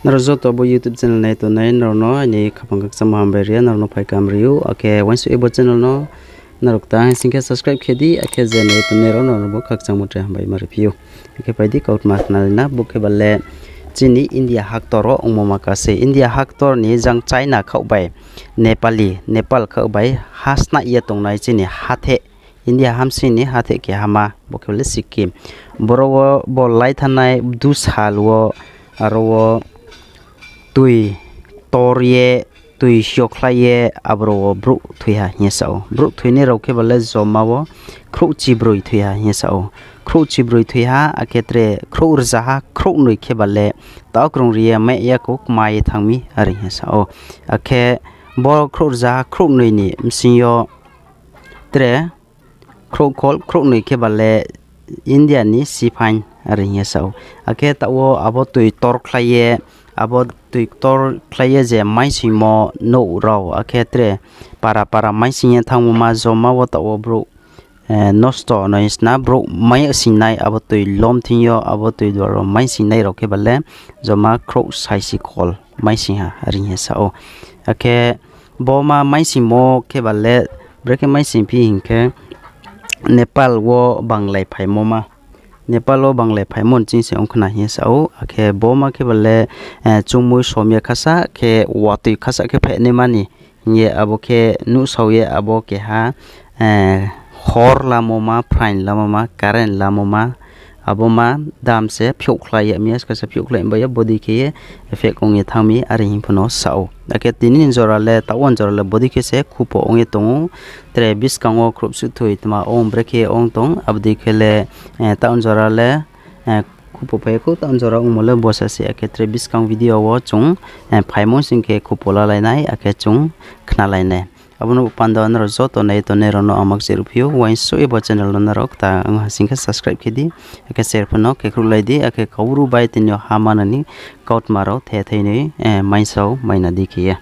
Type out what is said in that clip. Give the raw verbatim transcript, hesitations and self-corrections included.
Nrao joto bo YouTube channel nai tongnai nrao no aini khaphang khakchangmo hambai ri ya, nrao no phai kam ri ou. Akhe uaingsouh ye bo channel no nrao kta hing sing khe subscribe khe di, akhe je nai tongnai rao nrao no bo khakchangmo tre hambai ma ri phi ou. Akhe phai di kautma khnalai na, bo khe ba le chini India haktor wo ongmo ma ka se. India haktor ni jang China khaoh bai Nepali, Nepal khaoh bai ha snah ye tongnai chini hatheh, India hamsing ni hatheh keha ma, bo khe ba le Sikkim. Boro wo bo lai thanngnai bdu sal wo, aro wo tui tor ye, tui yokhlai ye, aboro wo brouh thoi ha hing ye sa ou. Brouh thoinai rao khe ba le joma wo khrouhchibroi thoi ha hing ye sa ou. Khrouhchibroi thoi ha, akhe tre khrouh rzaha khrouhnoi khe ba le taoh krung ri ye mai ya khou kma ye thanng mi, are hing ye sa ou. Akhe bo khrouh rzaha khrouhnoi ni bsing yo tre khrouhkhol khrouhnoi khe ba le India ni siphain, are hing ye sa ou. Akhe taoh wo abo tui torkhlai ye, abo tui torkhlai ye je maisingmo nouh rao, akhe tre para para maising ye thanngmo ma joma wo taoh wo brouh nosto no hing sna brouh mai singnai, abo tui lom thing yo abo tui duar wo mai singnai rao khe ba le joma khrouh saisi khol maising ha, are hing ye sa ou. Akhe bo ma maisingmo khe ba le brekhe maising phi hing khe, Nepal wo banglai phaimo ma. Nepal wo banglai phaimo ni ching se ong khna hing ye sa ou. Akhe bo ma khe ba le chungmui som ye khasa khe watoi khasa khe phainaima ni hing ye abo khe nuhsao ye abo keha hor lamo ma, phrain lamo ma, current lamo ma, abo ma dam se phiouhkhlai ya mi, askasa phiouhkhlai bai ye bodei khe ye effect ong ye thanng mi, are hing pho no sa ou. Akhe tini ni jora le, taoh wo ni jora le bodei khe se khupo ong ye tong ou. Tre buskang wo khrouhsuh thoi tma ong brekhe ong tong, abo dei khe le, taoh ni jora le, khupo phai ya khou, taoh ni jora ongmo le bosa se, akhe tre buskang video wo chung phaimo sing khe khupo lalai nai, akhe chung khnalai nai. Abo no panda nrao joto nai tongnai rao no ang makchih ruh phi ou, uaingsouh ye bo channel no nrao kta ong ha sing khe subscribe khe di, akhe share pho no khe khruhlai di, akhe Kaubru bai tini yo ha manani kautma rao thethei ni maingsao maina di khe ye.